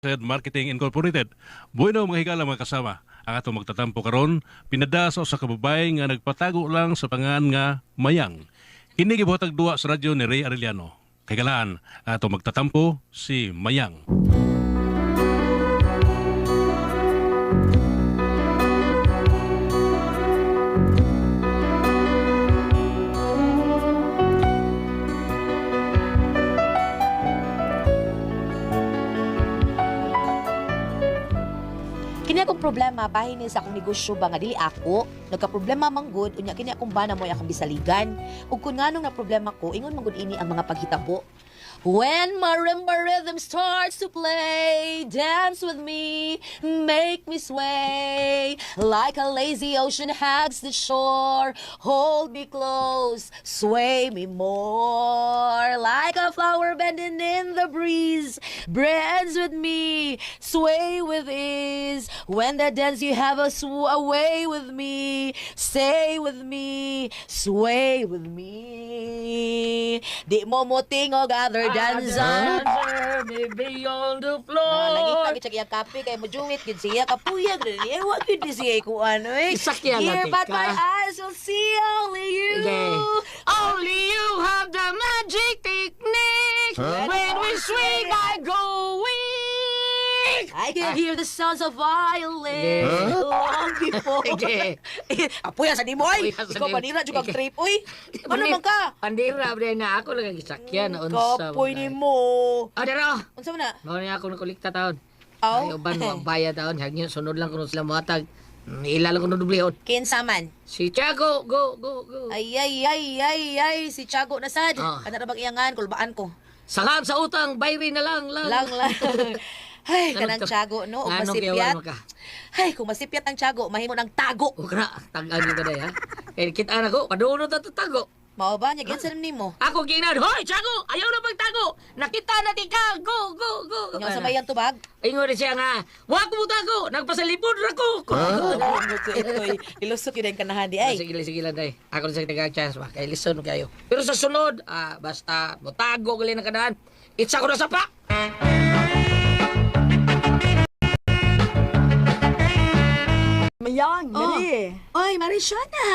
Marketing Incorporated. Bueno, mga higala, mga kasama, ang atong magtatampo karon pinada sa usa ka babae nga nagpatago lang sa pangan nga Mayang. Kini gibuhatag duwa sa radyo ni Ray Arellano. Kaigalaan, atong magtatampo si Mayang. Kini akong problema bahin ni sa akong negosyo ba nga dili ako nagka-problema man gud, unya kini akong bana mo akong bisaligan. Ug kun nganong na problema ko, ingon man gud ini ang mga paghitabo. When marimba rhythm starts to play, dance with me, make me sway. Like a lazy ocean hugs the shore, hold me close, sway me more. Like a flower bending in the breeze, dance with me, sway with ease. When the dance you have a away with me, stay with me, sway with me. Di mo mo tingog other dancer. Dancer, baby on the Na, floor. lagi kagi siya iyang kape kay mojuwit gid siya kapuya gid niya wa gid ni siya kuan oy. Isakyan Here natin but ka. my eyes will see only you. Okay. Only you have the magic technique. When we swing, I go weak. I can hear the sounds of violin Yeah. long before. Okay. Apuya sa nimo oy. Apuya sa Ikaw nimo. panira jud kag Okay. trip oy. Ano man ka? Pandira, bre na ako lang ang gisakyan. Unsa. Kapoy nimo. Ah, dara. Unsa man na? Mao ni ako nakolekta taon. Aw. Ay, uban mo ang bayad taon. Hagyo, sunod lang kuno sila mohatag. Ila lang kuno dublihon. Kinsa man? Si Tiago, go, go, go. Ay ay ay ay ay si Tiago na sad. Ah. Kana ra bang iyangan kulbaan ko. Sangam sa utang, bayri na lang, lang. Lang lang. Ay, kanang Ano to? Tiago no, ug Nganong masipyat. kiyawan mo ka? Ay, kung masipyat ang Tiago, mahimo ng tago. Ukra, tagaan yung kaday, ha? Eh, kita na ko, paduno ta to tago. Mao ba niya ginsa nimo? Ako ginan, hoy, Tiago, ayaw na magtago. Nakita na ti ka, go, go, go. Nya sa mayang tubag? Ingon rin siya nga, wag mo tago, nagpasalipod ra ko. Itoy, ilusok yun ang kanahan di ay. Sige, sige lang, day. Ako na sa taga chance ba, kay listen kayo. Pero sa sunod, basta motago gali ng kanaan. Itsa ko na sa pa. Mayang, Oh. Mari. Oy, Marishana.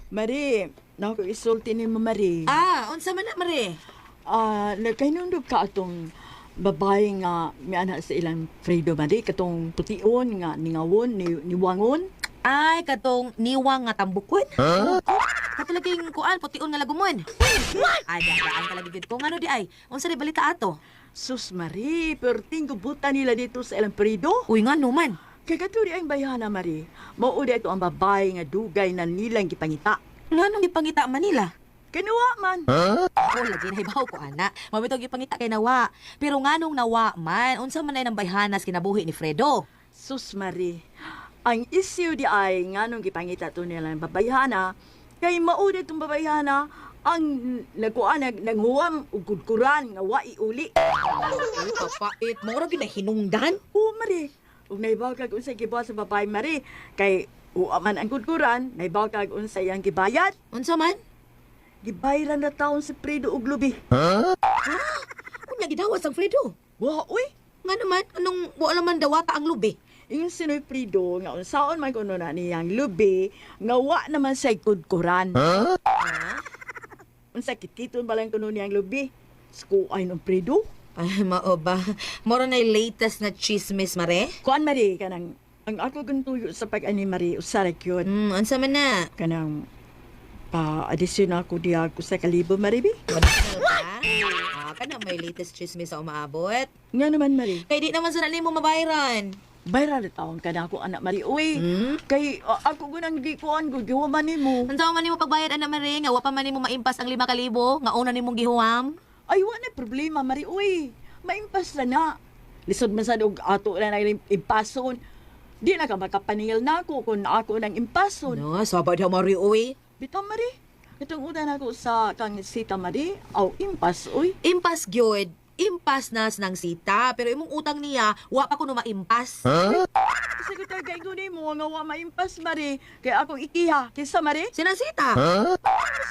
Mari, naku isulti ni mo, Mari. Ah, unsa man na Mari? Ah, nagkahinundog ka atong babae nga miana sa ilang Fredo, Mari, katong pution nga ningawon, ni, niwangon. Ay, katong niwang nga tambukon. Huh? Kato laging kuan, pution nga lagumon. Ay, daan ka lagi gid ko ngano di ay. Unsa di balita ato? Sus, Mari, perting gubutan nila dito sa ilang Fredo. Uy, ngano man? Kay katuri ang bayhana, Mari. Mao di ito ang babae nga dugay na nilang gipangita. Nganong gipangita Manila? Kinuha man. Oh, lagi na ibaw ko ana. Mabitog gipangita kay nawa. Pero nganong nawa man, unsa man ay nang bayhanas kinabuhi ni Fredo? Sus, Mari. Ang issue di ay nganong gipangita to nila ang babayhana kay mao di itong babayhana ang nagkuan nag naghuwam og kudkuran nga wa iuli. Uy, kapait. Mura gyud na hinungdan. O Mari, ug naibaw kag unsay gibuhat sa babae Mari kay uwa man ang kudkuran, naibaw kag unsay ang gibayad. Unsa man? Gibayran na taon si Fredo og lubi. Unya gidawas ang Fredo. Wa uy. Nga naman, anong wala man dawata ang lubi? Ingon si Noy Fredo nga unsaon man kuno na niyang lubi nga wa naman say kudkuran. Ha? Unsa kitkiton ba lang kuno niyang lubi? Skuay ng Fredo. Ay, mao ba? Moro na latest na chismis, mare? Kuan Mari kanang ang ako guntuyo sa pag-ani Mari usa ra gyud. Unsa man na? Kanang pa adisyon ako diya ko sa kalibo Mari bi. What? Ah, kana may latest chismis sa umaabot. Nga naman Mari, Kay di naman sa nimo mabayran. bayra na taon ka na ako anak Mari uy. Hmm? Kay ako gunang gikuan ko gihuman nimo. Unsa man nimo pagbayad ana mare nga wa pa man nimo maimpas ang 5,000 nga una nimong gihuwam? Ay wa na problema Mari uy. Maimpas na na. Lisod man sad og ato na nang impason. Di na ka makapaningil na ako kung ako nang impason. No, sabad ha mare uy. Bitaw Mari, itong una na ako sa kang sita Mari, aw impas uy. Impas gyud. Impas nas ng sita, pero imong utang niya wa pa kuno maimpas. Sagot ka kay guni mo nga wa maimpas Mari. Kay akong ikiha kaysa Mari. Sinang sita?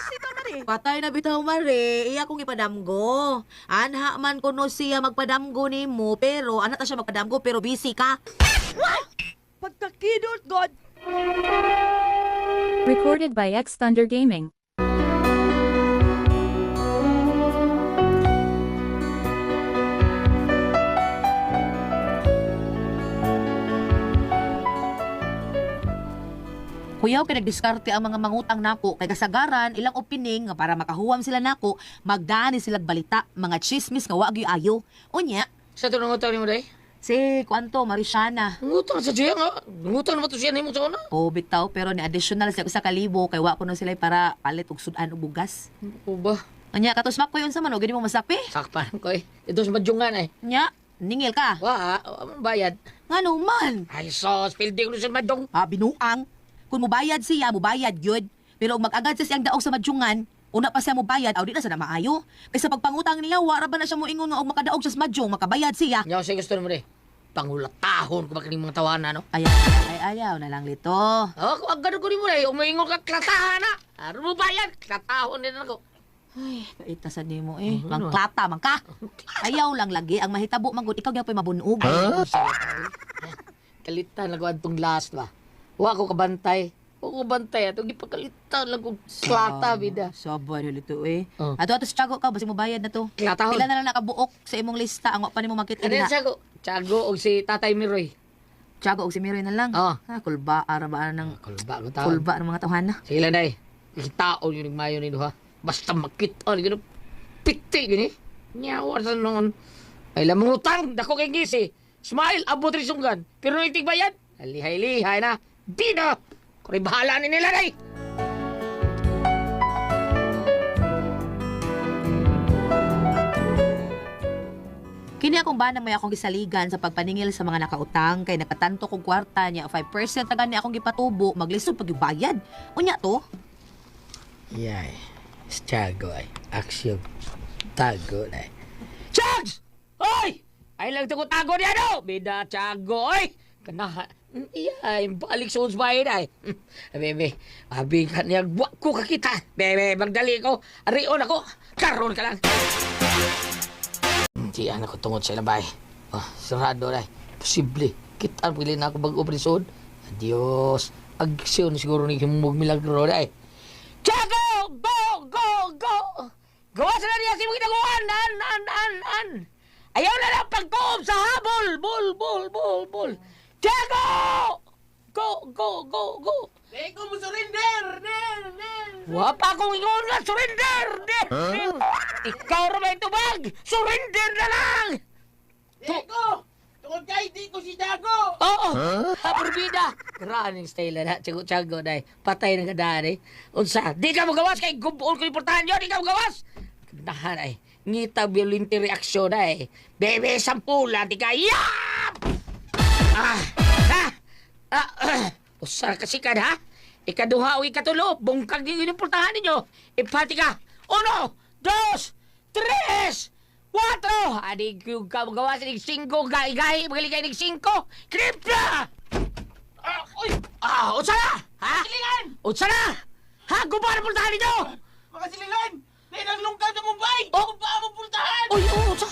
Sita Mari. Mari. Patay na bitaw mare, iya kong ipadamgo. Anha man kuno siya magpadamgo nimo, pero ana ta siya magpadamgo pero busy ka. Pagkakidot God. Recorded by X Thunder Gaming. Kuyaw kay nagdiskarte ang mga mangutang nako kay kasagaran ilang opening nga para makahuwam sila nako, magdani sila balita, mga chismis nga wa gyud ayo. Unya, Sa ito nangutang ni mo, day? si kuanto Marisiana. Ngutang sa siya nga. Ngutang naman to siya nimo sa una. Oh, bitaw pero ni additional siya usa ka libo kay wa kuno sila para palit og sudan og bugas. O ba? Unya katos makoy unsa man og gini mo masapi? Sakpan ko eh. Ito sa madyungan eh. Unya, ningil ka. Wa, wa bayad. Ngano man? Ay sos, pildi ko sa madyong. Ah, binuang. Kung mubayad siya, mubayad yun. Pero kung mag-agad siya siyang daog sa madyungan, una pa siya mubayad, aw di na sana maayo. Kaysa pagpangutang niya, wara ba na siya moingon nga og makadaog siya sa madyong, makabayad siya. Nya sa gusto mo de. Pangulatahon ko ba kining mga tawana no? Ayaw, ay, ayaw na lang lito. Oh, kung ang ganun ko ni mo eh, umiingon ka klatahan na. Aron mo bayad, klatahon din ako. Ay, kaitasan ni mo eh. Mangklata, mangka. Ayaw lang lagi, ang mahitabo manggod, ikaw gyapon mabunog. Huh? Kalitan lang ko atong last ba. Wa ko kabantay. Wa ko kabantay atong gipakalitan lang ko klata bida. Sobra lito eh. Oh. Ato ato sa tiyago ka, basi mubayad na to. Klatahon. Pila na lang nakabuok sa imong lista, ang wa pa nimo makita Ano diha. yung Tiago? Tiago og si Tatay Miroy. Tiyago og si Miroy na lang. Oh. Ah, kulba, ara ba ng Kulba ko taon. kulba ng mga tawhana. Sige lang day. Kitaon yun yung mayo ni duha. Basta makita ni gano. Piti gini. Nyawa sa noon. Ay lamang utang. Dako kay gisi. Smile, abot rin sunggan. Pero itig bayad. Lihay-lihay na. Di na. Kuri bahala ni nila day. Kini akong bana may akong gisaligan sa pagpaningil sa mga nakautang kay nakatanto kog kwarta niya 5% na gani akong gipatubo maglisod pag bayad. Unya to, Yay. Tiago ay. Aksyon. Tago na. Chags! Oy! Ay lang ko tago niya no! Bida Tiago oy! Kanaha. Iya, balik sa bahay ay. Bebe, abi ka niya, wa ko kakita. Bebe, magdali ko. Arion ako. Karon ka lang. Di anak ko tungod sa ilabay. Oh, sarado na. Posible. Kita pili na ako bago prisod. Adios. Agsyon siguro ni himog milagro na eh. Tiago! Go! Go! Go! Gawa sa niya si mga ginaguan! An! An! An! An! Ayaw na lang pagkuob sa habol! Bol! Bol! Bol! Bol! Tiago! Go! Go! Go! Go! Di ko mo surrender! Der! Der! Wa pa akong ingon na surrender! Der! Der! Ikaw ra may tubag! Surrender na lang! Di ko! Tungod kay di ko si Dago! Oo! Huh? Purbida! Grabe yung style na. Tiyago-tiyago na eh. Patay na kadaan eh. Unsa, di ka magawas kay gubol ko importanhan yun. Di ka magawas! Nahan ay. Ngita violente reaksyon na eh. Bebe, sampula, di ka. Yap! Ah! Ha! Ah! Ah! Usar kasi ka ha? Ikaduha o ikatulo, bungkag yung importanhan ninyo. Ipati ka. Uno, dos, tres, cuatro. Anig yung kamagawas, anig singko, gahi-gahi, magaling anig singko. Kripla! Ah, uy! Ah, unsa na? Ha? Silingan! Unsa na? Ha? Guba na pultahan ninyo! Mga silingan! Nainanglungkad na Mumbai! Oh! Guba mo pultahan! Uy, oh, unsa?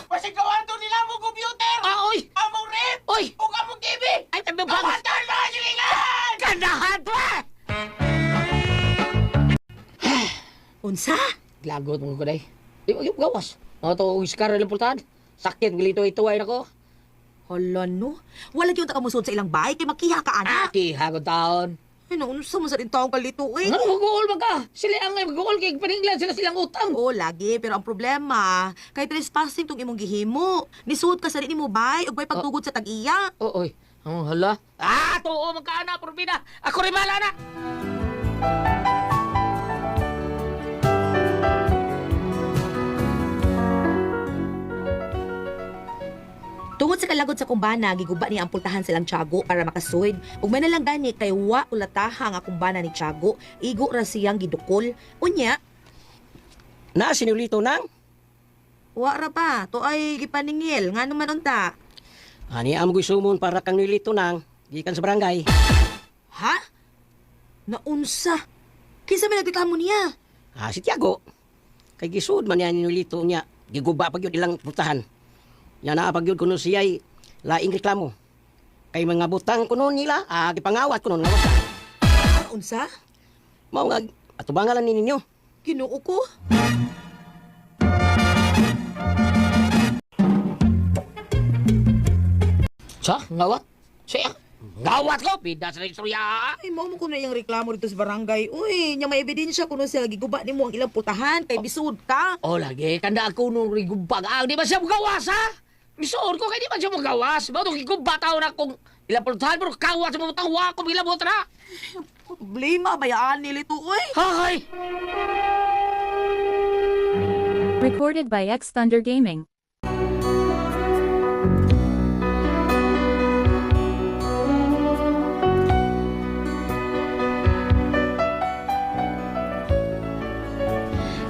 Basig gawato nila among computer! Ah, uy! Among rep! Uy! Ug among TV! Ay, tabi ba? Gawatan mga silingan! Ganahan pa! unsa? Lagot mo ko day. Di mo gawas. Mga to, iskar na pultahan. Sakit, gilito ito ay nako. Hala no. Wala gyud ta kamusod sa ilang bahay kay makiha ka ana. Aki, hagod taon. Ay naunsa man sa taong kalito eh. Ano, mag-uol man ka? Sila ang mag-uol kay paninglan sila silang utang. Oo, lagi. Pero ang problema, kay trespassing tong imong gihimo. Nisuod ka sa di nimo bay ug bay pagtugod sa tag-iya. Oo, oy. Oh, hala. Ah, tuo man ka na, Purbida. Ako rin bahala na. Tungod sa kalagod sa kumbana, giguba niya ang pultahan silang Tiago para makasuid. Ug may nalang gani kay wa ulataha nga kumbana ni Tiago, igo ra siyang gidukol. Unya, Na sinulito nang wa ra pa, to ay gipaningil, ngano man unta. ani am sumon para kang nilito nang gikan sa barangay. Ha? Naunsa? Kinsa may nagreklamo niya? Ah, si Tiago. Kay gisud man niya ni Nolito niya. Giguba pag yun ilang putahan. Nya naa pag yun kuno siya'y laing reklamo. Kay mga butang kuno nila, ah, gipangawat kuno nga wasa. Unsa? Mao nga atubangan ni ninyo. Ginoo ko. Sa, ngawat? Siya, ngawat ko! Bida sa istorya! Ay, mao mo kuno iyang reklamo dito sa barangay. Uy, nya may ebidensya kuno siya giguba nimo ang ilang putahan kay bisud ka. Oh, lagi, kanda ako nung rigubag. Ah, di ba siya magawas, ha? Misuod ko kay di ba siya magawas? Ba, itong giguba tao na kung ilang pultahan, pero kawat sa mga butang, wa ko bilang buta na. Problema bayaan nila ito, uy. Hay! Recorded by X Thunder Gaming.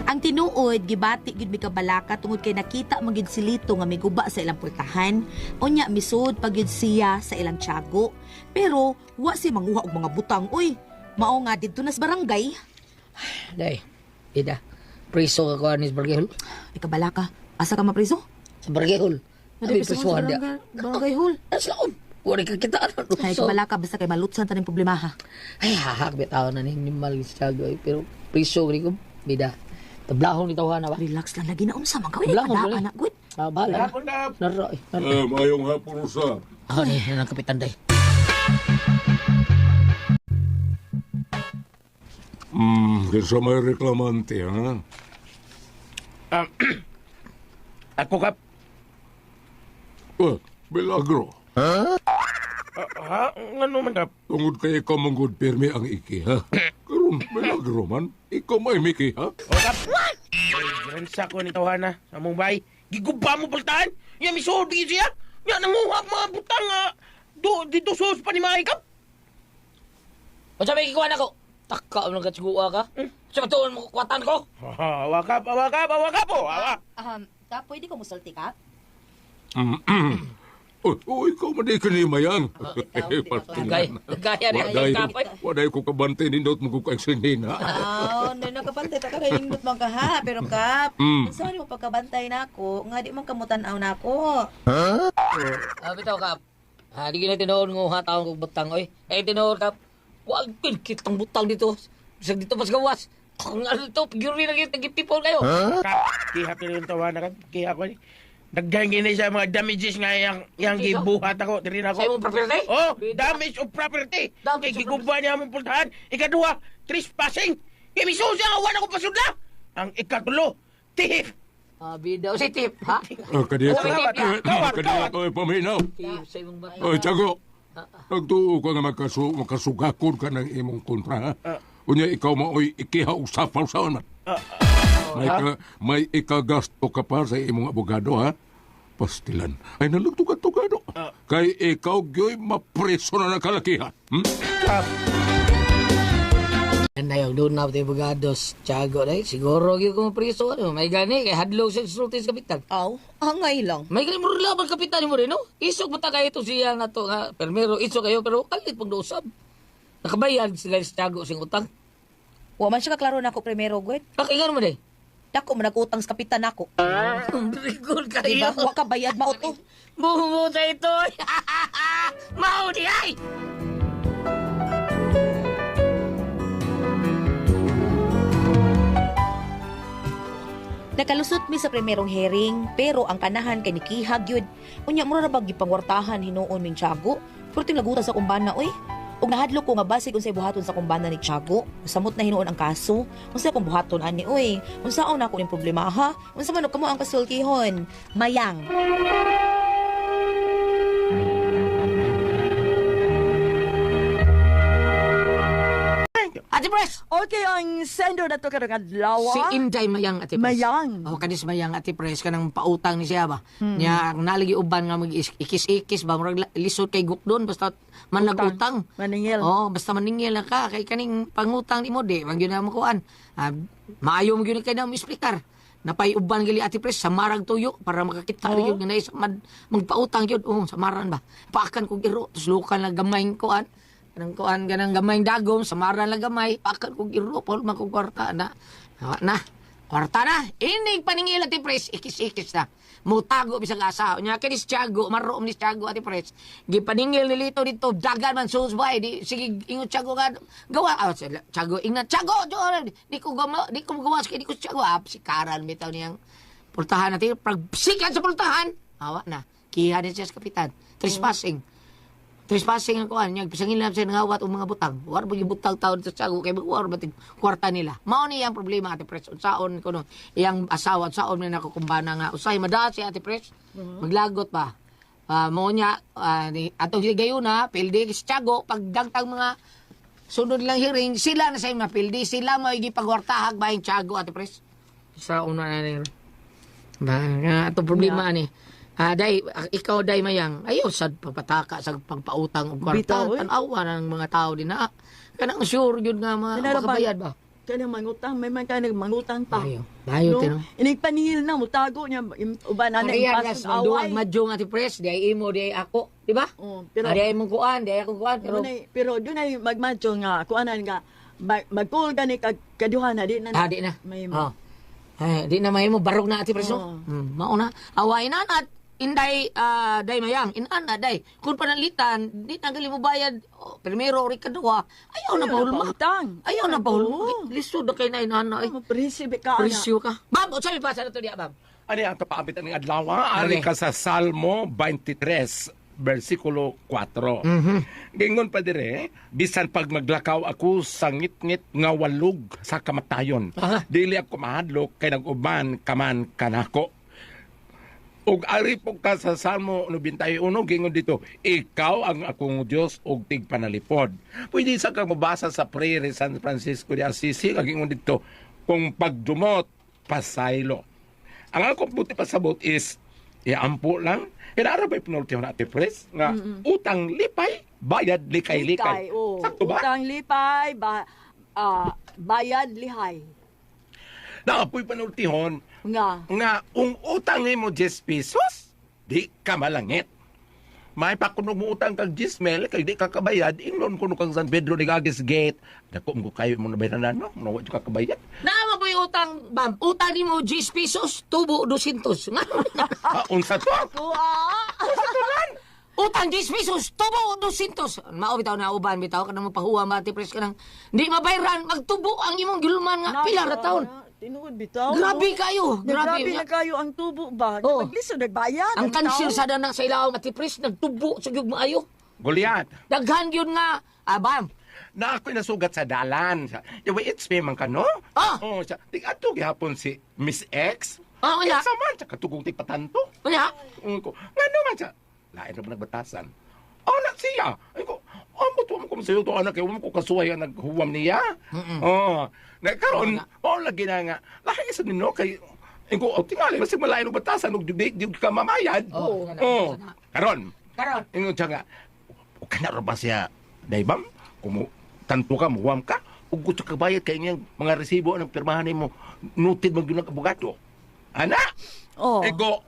Ang tinuod, gibati gyud mi kabalaka tungod kay nakita man gyud si Lito nga miguba sa ilang pultahan. Unya misud pa gyud siya sa ilang tiyago. Pero wa si manguha og mga butang uy. Mao nga didto na sa barangay. Day, bida. Priso ka ko anis barangay hall. Ay kabalaka, asa ka mapriso? Sa barangay hall. Abi prisuhan dia. Barangay hall. As laom. Wala ka kita. Ay kabalaka basta kay malutsan taning problema ha. Ay, hahak bitaw na ni mal sa eh. Pero priso rin ko, bida. Tablahon ni tawhana ba? Relax lang lagi na unsa man ka. Uy, Tablahon, kada wala. anak gud. Ah, bahala. Hapon na. Naro, eh. Naro. Eh, mayong hapon usab. Ah, ni, ang kapitan day. Kinsa may reklamante, ha? Ako kap. Eh, Milagro. Ha? Ngano man kap? Tungod kay ikaw manggod pirmi ang iki, ha? Karon, milagro man. Ikaw may miki, ha? O kap. Gransa ko ni tawhana sa mong bay. Giguba mo pultahan. Ya misuod gyud siya. Ya nanguha mga butang ah, do dito sus pa ni maay kap. O sabi, kikuha na ko. Taka, mo nagkatsiguwa ka? Sa patuon mo, kuwatan ko. Awa kap, awa kap, awa kap. Oh, awa. Ka pwede ko musulti ka? Oh, oh, ikaw man di ka ni Mayang. Gaya, gaya rin. Waday, Kapoy. waday ko kabantay nindot mo kung sinin, ha? Ah, no, nakabantay ta ka kay nindot man ka ha, pero kap, unsa mo pagkabantay nako, nga di man kamutan-aw nako. Ah, bitaw kap. Ha, di gina tinuod nguha taong kong butang, oy. Eh, tinuod kap. Wag kitang butang dito. Bisag dito mas gawas. Kung ano to, piguri na kita, gipipol kayo. Kap, kiha ko yung tawhana kap. Kiha ko ni. Daghan gini sa mga damages nga yang yang Dito? gibuhat ako diri na Sa ako. imong property? Oh, damage of property. Damage Kay of giguba niya among pultahan. Ikaduha, trespassing. Kay misuod siya nga wala ko pasudla. Ang ikatulo, thief. Ah, bida. O, si tip, ha? Ah, kadiya Kawat, ka, kawat, kadiya kawat. ka, paminaw. Tip sa imong bata. Oy, Tiago. Nagtuo ka nga makasugakon ka ng imong kontra, ha? Unya, ikaw maoy ikiha og safaw sa man. May ikagasto ka pa sa imong abogado, ha? Pastilan. Ay, nalugtugad-tugado. Kay ikaw, gyoy, mapreso na ng kalakihan. Kap. Nayaw, doon na tayo bugados. Tiago, day. Siguro gyud ko mapriso. Ano, may gani, kay hadlok sa sulti sa kapitan. Aw, angay lang. May gani mo laban kapitan mo rin, no? Isog ba ta kayo ito siya na to nga permero, isog kayo, pero kalit pag dousab. Nakabayad sila sa Tiago sing utang. Wa man siya kaklaro nako primero, gud. Pakingan mo, day. Dako man nagutang sa kapitan nako. Rigol Diba? kayo. Wa ka bayad mao to. Bumo sa ito. Mao di ay! Nakalusot mi sa primerong hearing, pero ang kanahan kay nikihag yun. Unya mura ra bag gipangwartahan hinuon ming Tiago. Pero lagutan sa kumbana oy. Ug nahadlok ko nga basig unsay buhaton sa kumbana ni Tiago. Samot na hinuon ang kaso. Unsa akong buhaton ani oy? Unsaon ako ning problema ha? Unsa man kamo ang kasultihon? Mayang. Ate Pres! Okay, ang sender na to karong adlaw. Si Inday Mayang, Ate Pres. Mayang. Oh, kanis Mayang, Ate Pres, kanang pautang ni siya ba? Nya, ang nalagi uban nga mag ikis-ikis ba? Murag lisod kay gukdon, basta man nagutang. Maningil. Oh, basta maningil na ka. Kay kaning pangutang ni mo, di, man gyud na mo kuan. Ah, maayo mo gyud kay na mo explicar. Napay uban gali Ate Pres, sa marag tuyo para makakita oh. Gyud nga naisa magpautang gyud. Oh, samaran ba. Paakan kog iro, tuslukan na gamay kuan. Kanang kuan ganang gamayng dagom, samaran lang gamay, pakan kog iro, pahulma kog kwarta na. Wa na. Kwarta na. Inig paningil Ate Pres, ikis-ikis na. Mutago bisag asa. Unya kini si Tiago, maroom ni Tiago Ate Pres. Gipaningil ni Lito dito, dagan man sus bay di sige ingon Tiago nga gawa ah, Tiago ingna Tiago, di ko gama, di ko gawas kay di ko Tiago ah, si Karan bitaw niyang pultahan natin. Pagsikan sa pultahan, awa na. Kiha ni siya sa kapitan. Trespassing. Trespassing ang kuan niya. Bisangin lang siya nangawat og mga butang. War ba yung butang tao dito sa Tiago kay war ba tig kwarta nila. Mao ni ang problema Ate Pres. Unsaon kuno iyang asawa unsaon man ako kumbana nga usay madaat si Ate Pres. Maglagot pa. Mao niya ni atong higayuna pildi si Tiago pagdagtag mga sunod lang hearing sila na sa mga pildi sila mo gipagwartahag bahin Tiago Ate Pres. Sa una na ni ba nga atong problema ani. Day, ikaw day mayang ayaw sad pagpataka sa pagpautang og kwarta. Bitaw, eh. Tan-awa ng mga tao din na. Kanang sure gyud nga mga Kanang makabayad ba. Kanang mangutang, may man ka mangutang pa. Ayo. Bayo no? Inig paningil na, mutago niya, uban na na Korean gas impason duwag away. madjong Ate Pres, di ay imo, di ay ako, di ba? Oh, pero Pero, di ay mong kuan, di ay akong kuan, pero pero doon ay magmadyo nga, kuanan nga, mag-call gani kag kaduha na, di na. di na. May Oh. Ay, di na mahimo barog na Ate Pres. No? Oo. Mao na. Away na at inday day mayang inan na day kung panalitan di na gali mo bayad oh, primero or ikaduha ayaw na Ayaw na pahulma pautang. ayaw na pahulma Oo. lisod na kay na inana ay Maprisibe ka na. presyo ka bab unsa may pasa na to diya bab Ano ang kapaabit ang adlaw? Ari Okay. ka sa Salmo 23, versikulo 4. Gingon pa dire, bisan pag maglakaw ako sa ngitngit nga walog sa kamatayon. Aha. Dili ako mahadlok kay nag-uban kaman kanako. Ug ari po ka sa Salmo 91 gingon dito, ikaw ang akong Dios ug tigpanalipod. Pwede sa kang mabasa sa prayer ni San Francisco de Assisi, ang gingon dito, kung pagdumot, pasaylo. Ang akong buti pasabot is, iampo lang. Kaya ara ba'y pinultihan na Ate Pres? Nga, utang lipay, bayad likay-likay. Likay, oo. Sakto ba? Utang lipay, bayad lihay. Naapoy panultihon Nga. nga ung utang nimo 10 pesos, di ka malangit. May pakunog mo utang kag 10 mil, kay di ka kabayad, ingnon kuno kang San Pedro de Gages Gate. Dako mo kayo mo nabayaran no, no wa ka kabayad. Naama po yung utang, bam. Utang ni mo 10 pesos, tubo 200. Nga. Ah, unsa to? Kuha! Utang 10 pesos, tubo 200. Mao bitaw na uban bitaw kanang mapahuwa mati pres kanang di mabayran magtubo ang imong gulman nga pila ra taon. Tinuod bitaw. Grabe no? kayo, grabe. Grabe na kayo ang tubo ba? Oo. Maglisod nagbayad. Ang kansil tao. sa danang sa ilawom ati pres nagtubo sa gyud maayo. Goliath. Daghan gyud nga bam. Na ako'y nasugat sa dalan. Yawa, it's me man ka, no? Ah! Oh, siya. Tik ato gihapon si Miss X. Ah, wala. Kinsa man, siya katugong tik patanto. Unya, Ko, ngano man siya? Lain ra ba nagbatasan? Oh, na siya. Ay ko, oh, mo tuwa mo ko sa'yo to anak, kay mo ko kasuway ang naghuwam niya. Oh, na karon, oh lagi na nga. Lahi sa nino kay ko, oh, tingali masig malain og batasan og di, di ka mamayad. Oo, Oh, karon. karon. Ingon siya nga, o kana ra ba siya, daybam? Kung tanto ka, muwam ka, ug gusto ka bayad kay niyang mga resibo ang pirmahan nimo, noted man gyud ang abogado. Ana? Oh. Ego,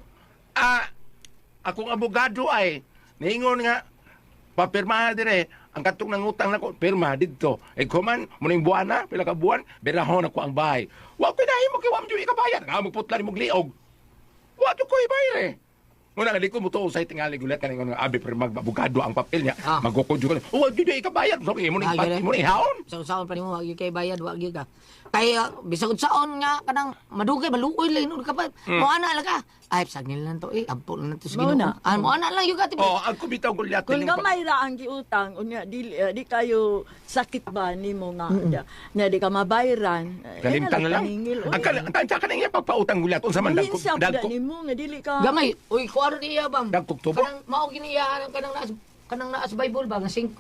akong abogado ay, niingon nga, papirmahan dire, ang katong nangutang nako, pirma didto. Ego man, muning buwan na, pila ka buwan, birahon ako ang bahay. Wa ko nahimo kay wa mo jud ikabayad. Nga magputla nimo liog. Wa jud ko ibayad eh. Muna nga di ko mutuo sa tingali gulat kaning nga abi pero mag-abogado ang papel niya. Ah. Magukod jud ko. Wa jud ikabayad. So imo ning Ah, pat ganun. imo ning haon. Sa usaon pa nimo wag gyud kay bayad, wag gyud ka. Kay bisag unsaon nga kanang madugay maluoy lang nun ka pa. Mo ana lang ka. Ay sagni lang to eh, ampo lang to sa Mao Ginoo. na. Ah, mo ana lang gyud ka Oh, ang kubitaw gulat Kung gamay ra ang giutang, unya di, di kayo sakit ba nimo nga nga di ka mabayran. Kalimtang na lang. Ang kal ang tansya ka nang iya pagpautang gulat unsa man Dagko dagko siya dagko. nimo nga dili ka. Gamay, uy kuaro niya bam. Dagkog tubo. Kanang mao gini iya kanang naas Bible ba nga 5%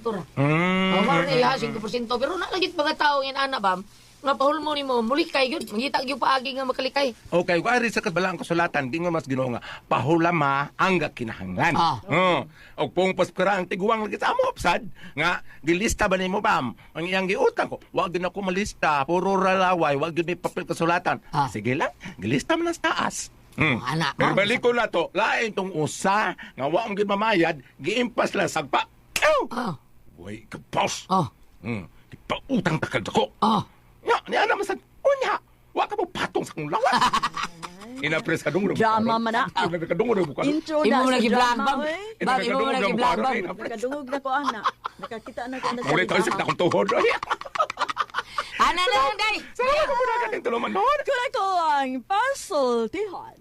ra. Mm. Oh, mao niya 5% pero nalagit mga tao yan ana bam nga pahulmo nimo mulikay gyud mangita gyud paagi nga makalikay. Okay, kung ari sa kabalaan kasulatan, gingon mas Ginoo nga pahulama ang kinahanglan. Ah. Oh, og pung paskara ang tiguang lagi sa amo sad nga gilista ba nimo bam ang iyang giutang ko. Wa gyud ako malista, puro ralaway, wa gyud may papel kasulatan. Ah. Sige lang, gilista man sa taas. Oh, ana. Pero balik ko na to, lain tong usa nga wa ang gyud mamayad, giimpas lang sagpa. Ew! Ah. Way kapos. Oh. Pautang takal ko. Oh. Nya, niya naman sa unya. Wa ka mo patong sa kong lawas. Inapres ka dong. Drama man na. Kadungog na buka. Intro Imo na mo sa na giblog drama, bang. oy. Bang imo mo na giblog bang. Nakadungog na ko ana. Nakakita na ko ana sa Muli tayo sa ibaha. akong tuhod. Ay, Ana na lang day. Salamat mo na kaning tuluman noon. Kuna ko ang pasultihan.